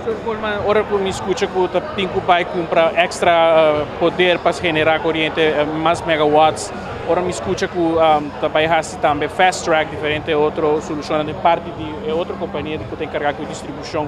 Señor Koolman, ora ku mi skucha ku ta tin ku bai kumpra èkstra poder pa generá koriente, mas megawatts, ora mi skucha ku ta bai hasi tambe fast track, diferente otro solushonnan di parti di e otro kompania ku ta enkargá ku e distribushon,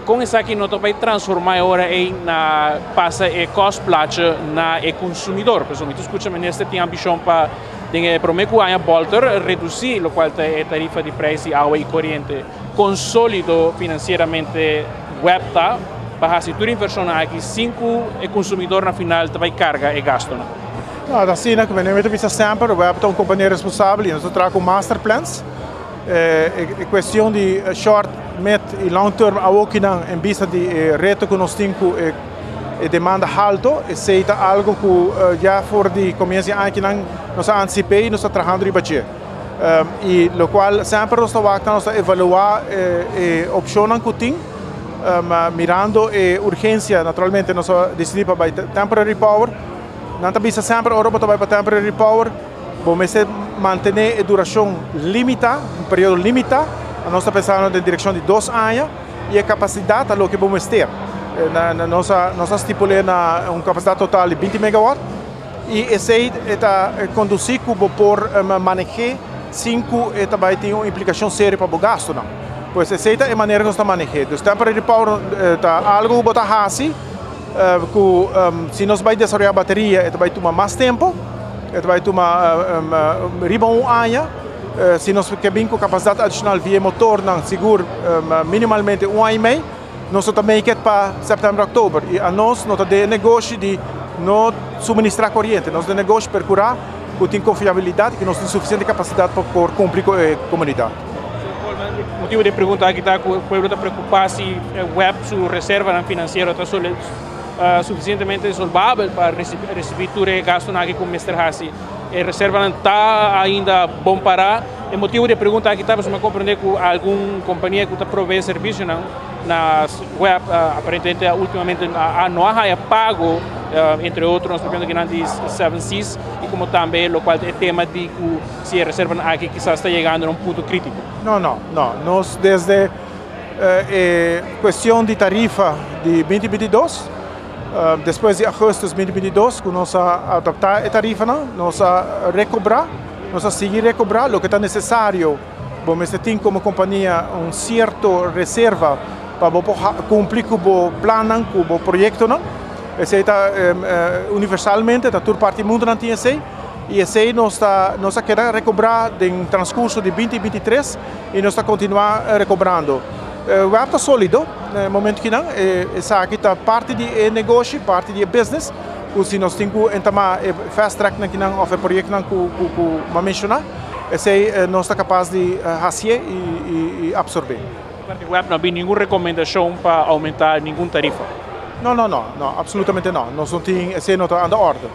kon esaki no ta bai transformá e ora ei na pasa e kòstplaatje na e konsumidor? Pasobra mi ta skucha minister tin ambishon pa den e promé ku aña bòlter redusí lokual ta e tarifa di preis di awa i koriente. Kon sólido finansieramente web ta pa hasi tur invershonnan aki sin ku e konsumidor na final ta bai karga e gastunan? No, ta asina ku mi ta bisa semper, web ta un kompania responsabel i nos ta traha ku master plans. E kuestion di short, mid i long term awokinan en bista di e reto ku nos tin ku e demanda halto, esei ta algu ku ya for di komienso di aña akinan nos a antisip'é i nos ta trahando riba dje. I lokual semper nos ta wak ta nos ta evaluá e opshonnan ku tin mirando e urgensia naturalmente nos a disidí pa bai temporary power. Nan ta bisa semper ora bo ta bai pa temporary power bo mester mantené e durashon limitá, un periodo limitá. Nos ta pensando den direkshon di 2 aña i e kapasidat ta loke bo mester. Nos a stipul'é na un kapasidat total di 20 megawatt. I esei e ta kondusí ku bo por maneh'é sin ku e ta bai tin un implikashon serio pa bo gastunan. Pues esei ta e manera ku nos ta maneh'é. Dus temporary power ta algu ku bo ta hasi ku si nos bai desaroyá bateria e ta bai tuma mas tempu, e ta bai tuma riba un aña. Si nos ke bin ku kapasidat adishonal via e motornan sigur minimalmente un aña i mei. Nos no ta make it pa sèptèmber, òktober i anos no ta den e negoshi di no suministrá koriente. Nos den negoshi perkurá ku tin konfiabilidat i ku nos tin sufisiente kapasidat pa por kumpli ku e komunidat. Motibu di e pregunta aki ta ku e pueblo ta preokupá si e web su reservanan finansiero ta sufisientemente solbabel pa risibí tur e gastunan aki ku mester hasi. E reservanan ta ainda bon pará. E motibu di e pregunta aki ta pasobra mi a komprendé ku algun kompania ku ta proveé servisionan na web aparentemente ultimamente no a haya pago, entre otro nos papiando kinan di Seven Seas i komo tambe lokual ta e tema di ku si e reservanan aki kisas ta yegando na un punto kritiko. No, no, no. Nos desde e kuestion di tarifa di 2022, Despues di augustus 2022 ku nos a adoptá e tarifanan, nos a rekobrá, nos a sigui rekobrá loke ta nesesario. Bo mester tin komo kompania un sierto reserva pa bo por kumpli ku bo plannan, ku bo proyektonan. Esei ta universalmente, ta tur parti di mundu nan tin esei. I esei nos ta nos a keda rekobrá den transkurso di 2023 i nos ta kontinuá rekobrando. Web ta solido na e momento kinan, esaki ta parti di e negoshi, parti di e business, ku si nos tin ku entamá e fast tracknan kinan òf e proyektonan ku ku mi a menshoná, esei nos ta kapas di hasié i apsorbé. Parti web no a bin ningun rekomendashon pa oumentá ningun tarifa? No, no, no, no, apsolutamente no. Nos no tin, esei no ta anda òrde.